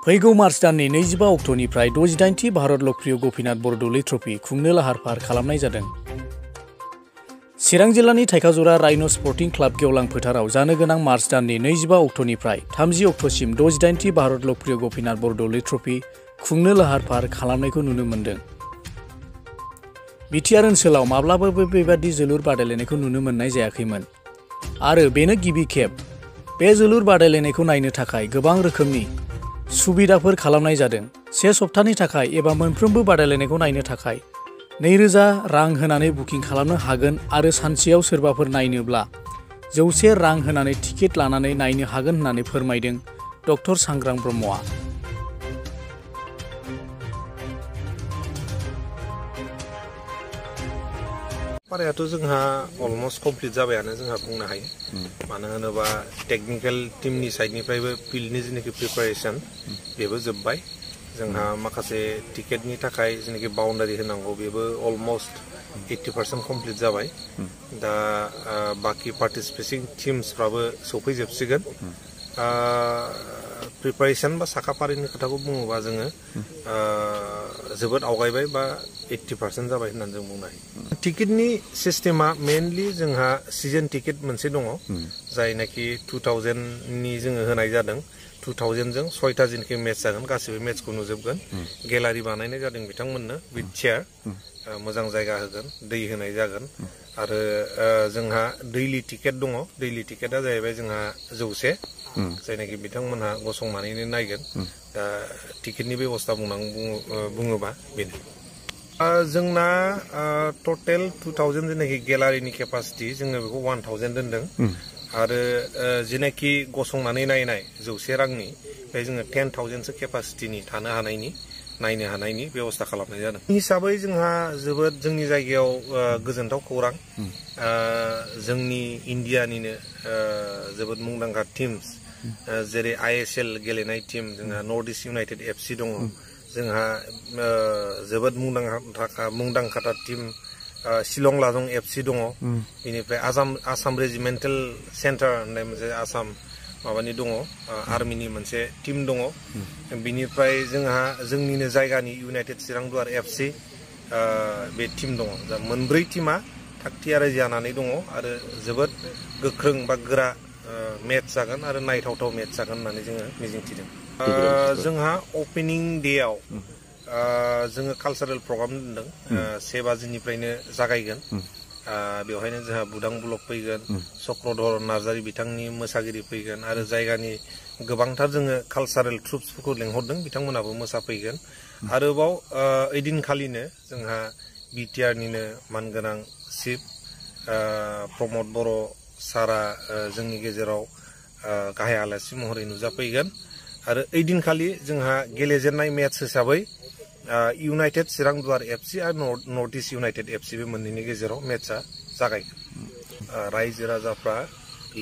फैगौ मार्च दाननि 25 अक्ट'निफ्राय 68थि भारत लकप्रिय गपिनाथ बरदलै ट्रफी खुंनो लाहार फाहार खालामनाय जादों। चिरां जिल्लानि थाइखाजरा राइन' स्पर्टिं क्लाब गेवलां फोथाराव जानो गोनां मार्च दाननि 25 अक्ट'निफ्राय 30 अक्ट'सिम 68थि भारत लकप्रिय गपिनाथ बरदलै ट्रफी खुंनो लाहार फाहार खालामनायखौ नुनो मोन्दों। बिटिआर ओनसोलाव माब्लाबाबो बेबादि जोलुर बादायलायनायखौ नुनो मोननाय जायाखैमोन आरो बेनो गिबि खेब। बे जोलुर बादायलायनायखौ नायनो थाखाय गोबां रोखोमनि सुबिदाफोर खालामनाय जादों। से सप्तानि थाखाय एबा मोनफ्रोमबो बादायलायनायखौ नायनो थाखाय 2000 रां होनानै बुकिं खालामनो हागोन आरो सानसेयाव सोरबाफोर नायनोब्ला 100 रां होनानै टिकेट लानानै नायनो हागोन होननानै फोरमायदों डक्टर सांग्रां ब्रह्मआ। पारायाथ' जोंहा अलमस्ट कमप्लिट जाबायानो जोंहा बुंनो हायो। मानो होनोबा टेक्निकल टीमनि साइडनिफ्रायबो फिल्डनि जेनाखि प्रिपारेसन बेबो जोब्बाय। जोंहा माखासे टिकेटनि थाखाय जेनाखि बाउन्डारि होनांगौ बेबो अलमस्ट 80% कमप्लिट जाबाय। दा बाकी पार्टिसिपेटिं टीम्सफ्राबो सफैजोबसिगोन। प्रिपारेसन बा साखाफारिनि खोथाखौ बुङोबा जोङो जोबोद आवगायबाय बा 80% जाबाय होननानै जों बुंनो हायो। टिकेटनि सिस्टेमा मेनलि जोंहा सिजन टिकेट मोनसे दङ, जायनाखि 2000नि जोङो होनाय जादों। 2000जों 6टा जेनाखि मेच जागोन गासिबो मेचखौ नुजोबगोन। गेलारि बानायनाय जादों बिथांमोननो विथ चेयार, मोजां जायगा होगोन, दै होनाय जागोन आरो जोंहा दैलि टिकेट दङ। दैलि टिकेटआ जाहैबाय जोंहा 100, जायनाखि बिथांमोनहा गसंनानैनो नायगोन। दा टिकेटनि बेबस्था बुङोबा बेनो। जोंना टटेल 2000 जेनाखि गेलारिनि केपासिटि जोङो बेखौ 1000 दोनदों आरो जेनाखि गसंनानै नायनाय 100 रांनि बे जोङो 10,000सो केपासिटिनि थानो हानायनि नायनो हानायनि बेबस्था खालामनाय जादों। हिसाबै जोंहा जोबोद जोंनि जायगायाव गोजोनथाव खौरां। जोंनि इण्डियानिनो जोबोद मुंदांखा टीम्स जेरै ISL गेलेनाय टीम जोंहा नर्थ इस्ट इउनाइटेड FC दङ। जोंहा जोबोद मुंदांखा टीम शिलं लाजं FC दङ। बेनिफ्राय आसाम रेजिमेन्टेल सेन्टार होननाय मोनसे आसाम माबानि दङ, आर्मिनि मोनसे टीम दङ। बिनिफ्राय जोंहा जोंनिनो जायगानि इउनाइटेड चिरां दुवार FC बे टीम दङ। दा मोनब्रै टीमा थागथियारि जानानै दङ आरो जोबोद गोख्रों बा गोरा मेच जागोन आरो नायथावथाव मेच जागोन होननानै जोङो मिजिंथिदों। जोंहा अपेनिं डेआव जोङो कालचारेल प्रग्राम दोनदों। 1 बाजिनिफ्रायनो जागायगोन। बेवहायनो जोंहा बुदां ब्लक फैगोन, चक्रधर नार्जारि बिथांनि मोसागिरि फैगोन आरो जायगानि गोबांथार जोङो कालचारेल ट्रुप्सफोरखौ लेंहरदों, बिथांमोनाबो मोसाफैगोन। आरोबाव ओइदिनखालिनो जोंहा बिटिआरनिनो मानगोनां चिफ प्रमद बर' सारा जोंनि गेजेराव गाहाय आलासि महरै नुजाफैगोन आरो ओइदिनखालि जोंहा गेलेजेननाय मेच हिसाबै इउनाइटेड चिरां दुवार FC आरो नर्थ इस्ट इउनाइटेड FC बे मोननैनि गेजेराव मेचआ जागायगोन। रायजो राजाफ्रा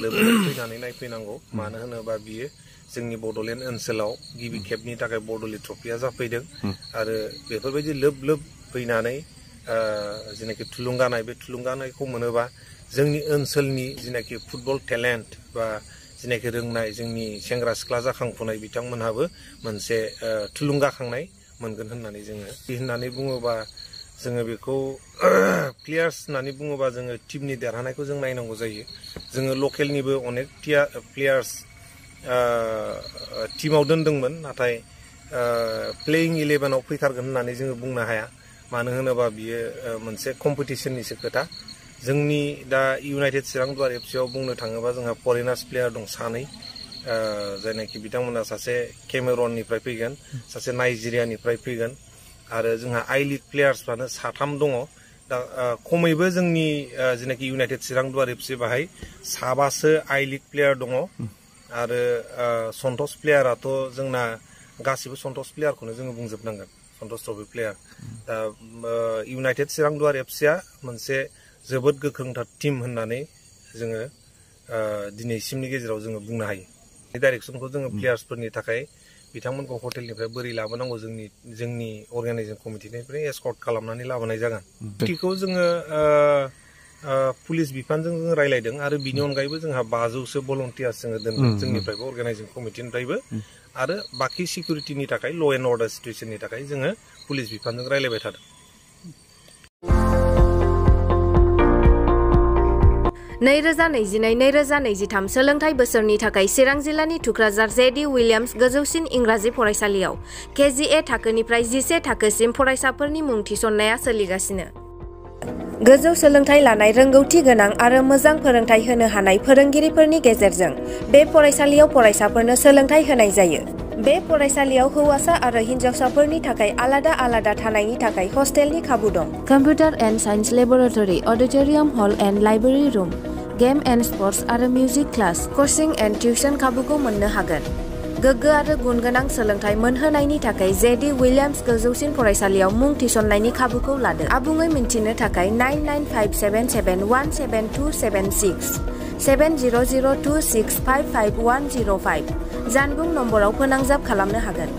लोब लोब फैनानै नायफैनांगौ। मानो होनोबा बियो जोंनि बड'लेण्ड ओनसोलाव गिबि खेबनि थाखाय बरदलै ट्रफिया जाफैदों आरो बेफोरबायदि लोब लोब फैनानै जेनाखि थुलुंगानाय, बे थुलुंगानायखौ मोनोबा जोंनि ओनसोलनि जेनाखि फुटबल टेलेन्ट बा जेनाखि रोंनाय जोंनि सेंग्रा सिख्ला जाखांफुनाय बिथांमोनहाबो मोनसे थुलुंगाखांनाय मोनगोन होननानै होननानै बुङोबा जोङो बेखौ प्लेयार्स होननानै बुङोबा जोङो टीमनि देरहानायखौ जों नायनांगौ जायो। जोङो लकेलनिबो अनेक प्लेयार्स टीमाव दोनदोंमोन, नाथाय प्लेइं 11आव फैथारगोन होननानै जोङो बुंनो हाया। मानो होनोबा बियो मोनसे कम्पिटिसननिसो खोथा। जोंनि दा इउनाइटेड चिरां दुवार FCआव बुंनो थाङोबा जोंहा फरेनार्स प्लेयार दं 2, जायनाखि बिथांमोना सासे केमेरननिफ्राय फैगोन, सासे नाइजेरियानिफ्राय फैगोन आरो जोंहा आइ लिग प्लेयार्सफ्रानो 3 दङ। दा खमैबो जोंनि जेनाखि इउनाइटेड चिरां दुवार FC बाहाय 7सो आइ लिग प्लेयार दङ आरो सन्टस प्लेयाराथ' जोंना गासिबो सन्टस प्लेयारखौनो जोङो बुंजोबनांगोन, सन्टस ट्रफि प्लेयार। दा इउनाइटेड चिरां दुवार FCआ मोनसे जोबोद गोख्रोंथार टीम होननानै जोङो दिनैसिमनि गेजेराव जोङो बुंनो हायो। बे डाइरेक्सनखौ जोङो प्लेयार्सफोरनि थाखाय बिथांमोनखौ हटेलनिफ्राय बोरै लाबोनांगौ जोंनि अर्गानाइजिं कमिटिनिफ्राय एस्कर्ट खालामनानै लाबोनाय जागोन। बेखौ जोङो पुलिस बिफानजों जों रायलायदों आरो बिनि अनगायैबो जोंहा 500सो भलन्टियार्स जोङो दोनदों जोंनिफ्रायबो अर्गानाइजिं कमिटिनिफ्रायबो आरो बाखि सिकिउरिटिनि थाखाय ल' एन्ड अर्डार सिटुएसननि थाखाय जोङो पुलिस बिफानजों रायलायबाय थादों। 2022-2023 सोलोंथाइ बोसोरनि थाखाय चिरां जिल्लानि थुक्राझार जेडि विलियाम्स गोजौसिन इंराजि फरायसालियाव KGA थाखोनिफ्राय 11 थाखोसिम फरायसाफोरनि मुं थिसननाया सोलिगासिनो। गोजौ सोलोंथाइ लानाय रोंगौथि गोनां आरो मोजां फोरोंथाइ होनो हानाय फोरोंगिरिफोरनि गेजेरजों बे फरायसालियाव फरायसाफोरनो सोलोंथाइ होनाय जायो। बे फरायसालियाव हौवासा आरो हिन्जावसाफोरनि थाखाय आलादा आलादा थानायनि थाखाय हस्टेलनि खाबु दं। Computer and science laboratory, auditorium hall and library room, game and sports आरो music class, coaching and tuition खाबुखौ मोननो हागोन। गोग्गो आरो गुनगोनां सोलोंथाइ मोनहोनायनि थाखाय जेडि विलियाम्स गोजौसिन फरायसालियाव मुं थिसननायनि खाबुखौ लादो। आबुङै मिन्थिनो थाखाय 9957717276 7002655105 जानबुं नम्बराव फोनांजाब खालामनो हागोन।